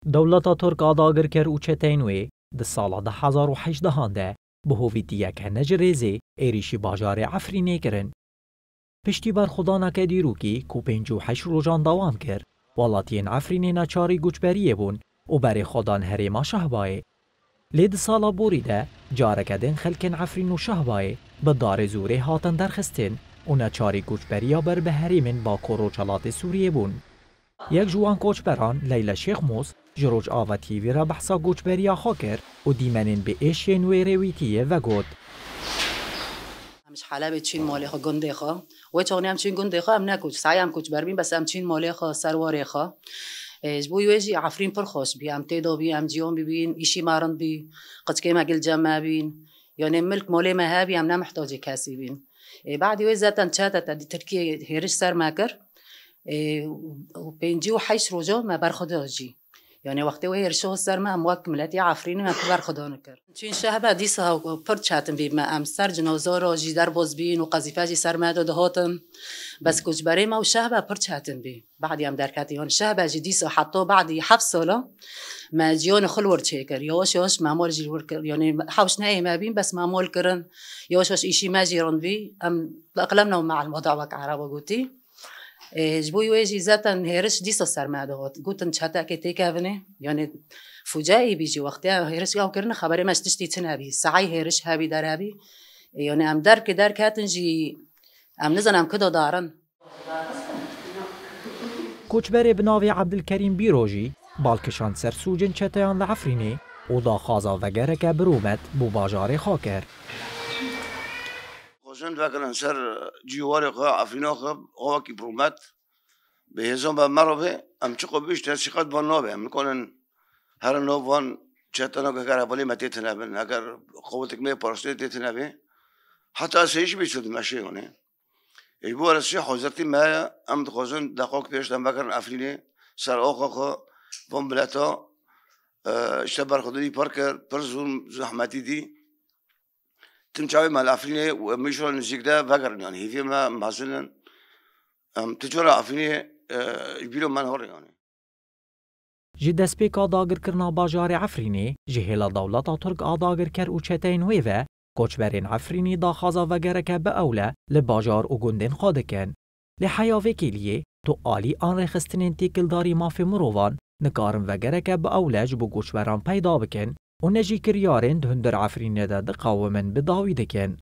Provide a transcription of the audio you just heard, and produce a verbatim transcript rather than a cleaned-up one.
Dewleta Tirk a dagirker û çeteyên wê di sala du hezar û hejdeh de bi hovîtî yek hene ji rêzê êrîşî bajarê Efrînê kirin. Piştî berxwedaneke dîrokî ku pêncî û heşt rojan dewam kir, welatiyên Efrînê neçarî koçberiyê bûn û berê xwe dan herêma Şehbayê. Lê di sala borî de careke din xelkên Efrîn û Şehbayê bi darê zorê hatin derxistin û neçarî koçberiya ber bi herêmên Bakur Rojhelatê Sûriyê bûn. Yek ji wan koçberan Leyla Şêxmûs ji Rojava T V re behsa koçberiya xwe kir û dîmenên bi êş yên wê rêwîtiyê vegot. Em ji Helebê çûn malê xwe, gundê xwe. Wê çaxê em çûn gundê xwe, em nekoç, sahî em koçber bîn, bes em çûn malê xwe, serwarê xwe. E, ji bo wê jî Efrîn pir xweş bî, em tê de bî, em ciwan bibîn, îşî me rind bî, qiçkê me gil cem me bîn. Yanê milk malê me hebî, em ne mihtacê kesî bîn. E, badî wê zaten çete te di Tirkiyê hêriş ser me kir. E, û pêncî û heşt roja me berxwe da jî. Yanê wextê wê hêrişa ser me, em wek miletî Efrînî me pir berxwedan kir. Çûn Şehba dîsa pir çetin bî me. Em ser cinazara jî derbas bîn û qezîfe jî ser me de dihatin. Bes koçberê me û Şehba pir çetin bî. Badî em derketin. Yanî Şehba jî dîsa heta badî heft sala me ciyanê xwe li wir çêkir. Yavaş yavaş me mal jî li wir kir. Yanî hewş neyê me bîn, bes me mal kirin. Yavaş yavaş îşî me jî rind bî. Em eqlemna ma'el weda wek Ereba gotî. Ê, ji bo wê jî zaten hêriş dîsa ser me digot. Gotin çetekê têkevine. Yanî fucaî bî jî wextê hêriş ew kirine xeberê me ji tiştî tune bî. Sahî hêriş hebî der hebî. Ê, yanî em derkê derketin jî em nizanin em kuda darin. Koçberê bi navê Ebdilkerîm Bîro jî bal kişand ser sûcên çeteyan li Efrînê û daxwaza vegereke bi rûmet bo bajarê xwe kir. Xwezin vekirin ser cîwarê xwe, Efrîna xwe, xwe wekî bi rûmet. Bi hêzan be merivê, em çiqo biştin, siqet van nabe. Em nikonin herin nav van çetena ku eger hevalê me tê tune bin, eger qewetek me parastinê tê tune bê, heta ez hêj bî çû dimeşê yanê. Ji bo resî hazirtî me heye, em dixwazin deqak pêş dem vekirin Efrînê, ser axa xwe, van mileta, e, işte berxwedî pir kir, pir zû zehmetî dî. Tim çavê me li Efrînê û em jî nizîk de vegerin, yanî hêviyê me mezin in. Em tu cara Efrînê, e, ji bîro me nahêre, yanî. Ji destpêka dagirkirina bajarê Efrînê, ji hêla dewleta Tirk a dagirker û çeteyên wê ve, koçberên Efrînî daxwaza vegereke bi ewle li bajar û gundên xwe dikin. Lê heya vê kêliyê, tu alî an rêxistinên têkildarî mafê mirovan nikarin vegereke bi ewle ji bo koçberan peyda bikin û ne jî kiryarên di hundir Efrînê de diqewimin bi dawî dikin.